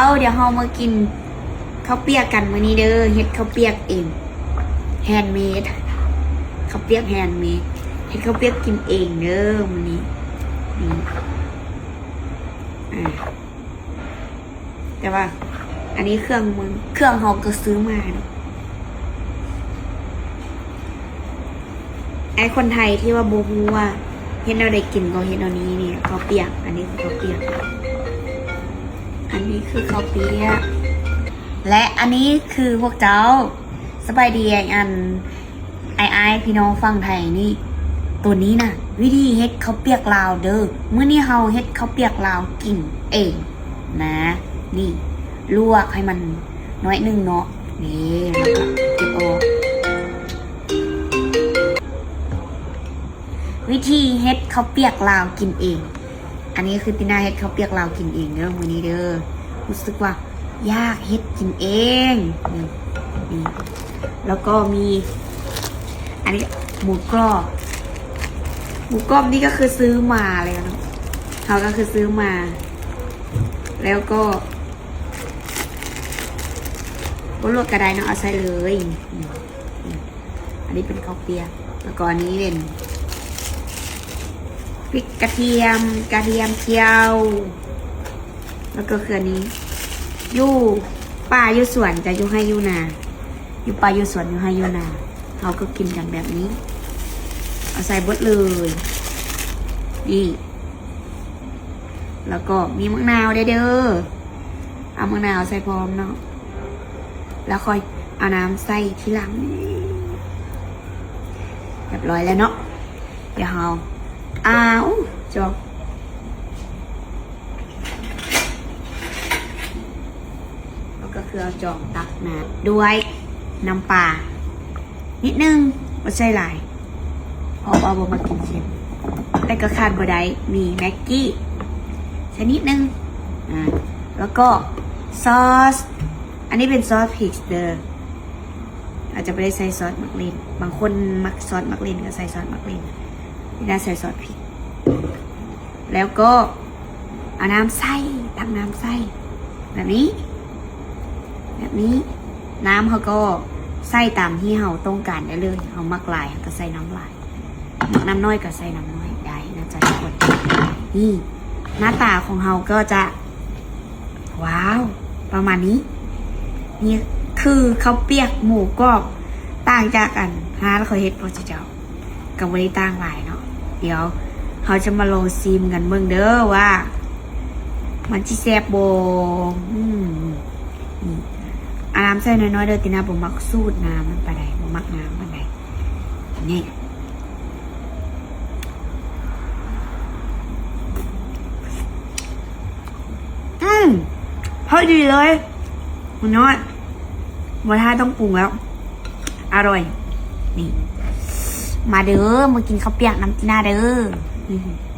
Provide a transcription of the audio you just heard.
ເອົາ ດຽວເຮົາມາກິນເຂົ້າປຽກກັນມື້ນີ້ເດີ ເຮັດເຂົ້າປຽກເອງ ແຮນເມດ ເຂົ້າປຽກແຮນເມດ ເຮັດເຂົ້າປຽກກິນເອງເດີມື້ນີ້ ນີ້ ອາ ແຕ່ວ່າອັນນີ້ເຄື່ອງ ເຄື່ອງເຮົາກໍຊື້ມາເນາະ. ໄອ້ຄົນໄທທີ່ວ່າບໍ່ຮູ້ວ່າເຮັດແນວໃດກິນກໍເຮັດແນວນີ້ ນີ້ເຂົ້າປຽກ ອັນນີ້ຄືເຂົ້າປຽກ ອັນນີ້ຄືເຂົ້າປຽກ ແລະ ອັນນີ້ຄືພວກເຈົ້າ ສະບາຍດີ ອັນ ອ້າຍໆ ພີ່ນ້ອງຝັ່ງໄທນີ້ ໂຕນີ້ນະ ວິທີເຮັດເຂົ້າປຽກລາວເດີ ມື້ນີ້ເຮົາເຮັດເຂົ້າປຽກລາວກິນເອງນະ ນີ້ ລວກໃຫ້ມັນໜ້ອຍໜຶ່ງເນາະ ນີ້ ແລ້ວກໍເກັບອອກ ວິທີເຮັດເຂົ້າປຽກລາວກິນເອງ. ອັນນີ້ຄືຕິນາເຮັດເຂົ້າປຽກລາວກິນເອງເດີມື້ນີ້ເດີ ຮູ້ສຶກວ່າຢາກເຮັດກິນເອງ ນີ້ ນີ້ ແລ້ວກໍມີ ອັນນີ້ໝູກອບ ໝູກອບນີ້ກໍຄືຊື້ມາແລ້ວເນາະ ເຮົາກໍຄືຊື້ມາ ແລ້ວກໍບໍ່ລວກກໍໄດ້ເນາະ ເອົາໃສ່ເລີຍ ນີ້ ນີ້ ອັນນີ້ເປັນເຂົ້າປຽກ ແລ້ວກໍອັນນີ້ເປັນ ພຣິກກະທຽມ ກະທຽມຈຽວ ແລ້ວກໍຄືອັນນີ້ ຢູ່ປ່າຢູ່ສວນຈະຢູ່ໄຮ່ຢູ່ນາ ຢູ່ປ່າຢູ່ສວນຢູ່ໄຮ່ຢູ່ນາ ເຮົາກໍກິນກັນແບບນີ້ ເອົາໃສ່ເບິດເລີຍ ນີ້ ແລ້ວກໍມີໝາກນາວແດ່ເດີ ເອົາໝາກນາວໃສ່ພ້ອມເນາະ ແລ້ວຄ່ອຍເອົານ້ຳໃສ່ທີຫຼັງ ຮຽບຮ້ອຍແລ້ວເນາະ ດຽວເຮົາ ອ້າວ ຈອກ ແລ້ວກໍຄືເອົາຈອກຕັກນ້ຳ ດ້ວຍນ້ຳປານິດໜຶ່ງ ບໍ່ໃສ່ຫຼາຍ ເພາະວ່າບໍ່ມັກກິນເຄັມ ແຕ່ກໍຂາດບໍ່ໄດ້ ມີແມັກກີ້ ໃສ່ນິດໜຶ່ງ ອາ ແລ້ວກໍຊອສ ອັນນີ້ເປັນຊອສພິກເດີ ອາດຈະບໍ່ໄດ້ໃສ່ຊອສໝາກເລັ່ນ ບາງຄົນມັກຊອສໝາກເລັ່ນກໍໃສ່ຊອສໝາກເລັ່ນ ນີ້ນະ ໃສ່ຊອສພິກ ແລ້ວກໍເອົານ້ຳໃສ່ ຕັກນ້ຳໃສ່ ແບບນີ້ ແບບນີ້ ນ້ຳເຮົາກໍໃສ່ຕາມທີ່ເຮົາຕ້ອງການໄດ້ເລີຍ ເຮົາມັກຫຼາຍເຮົາກໍໃສ່ນ້ຳຫຼາຍ ມັກນ້ຳໜ້ອຍກໍໃສ່ນ້ຳໜ້ອຍໄດ້ນະຈ໊ະທຸກຄົນ ນີ້ ໜ້າຕາຂອງເຮົາກໍຈະ ວ້າວ ປະມານນີ້ ນີ້ຄືເຂົ້າປຽກໝູກອບ ຕ່າງຈາກອັນຮ້ານຂ້ອຍເຮັດບໍ່ເຈົ້າ ກໍບໍ່ໄດ້ຕ່າງຫຼາຍເນາະ ດຽວເຮົາຈະມາລອງຊີມກັນເບິ່ງເດີວ່າມັນຊິແຊບບໍ່ ອືມ ນີ້ ເອົານ້ຳໃສ່ນ້ອຍໆເດີ ຕິນາບໍ່ມັກສູດນ້ຳມັນປານໃດ ບໍ່ມັກນ້ຳປານໃດ ນີ້ ອືມ ພໍດີເລີຍ ນ້ອຍ ບໍ່ຖ້າຕ້ອງປຸງແລ້ວ ອະລ່ອຍ ນີ້ ມາເດີ ມາກິນເຂົ້າປຽກນຳຕິນາເດີ ອືມ.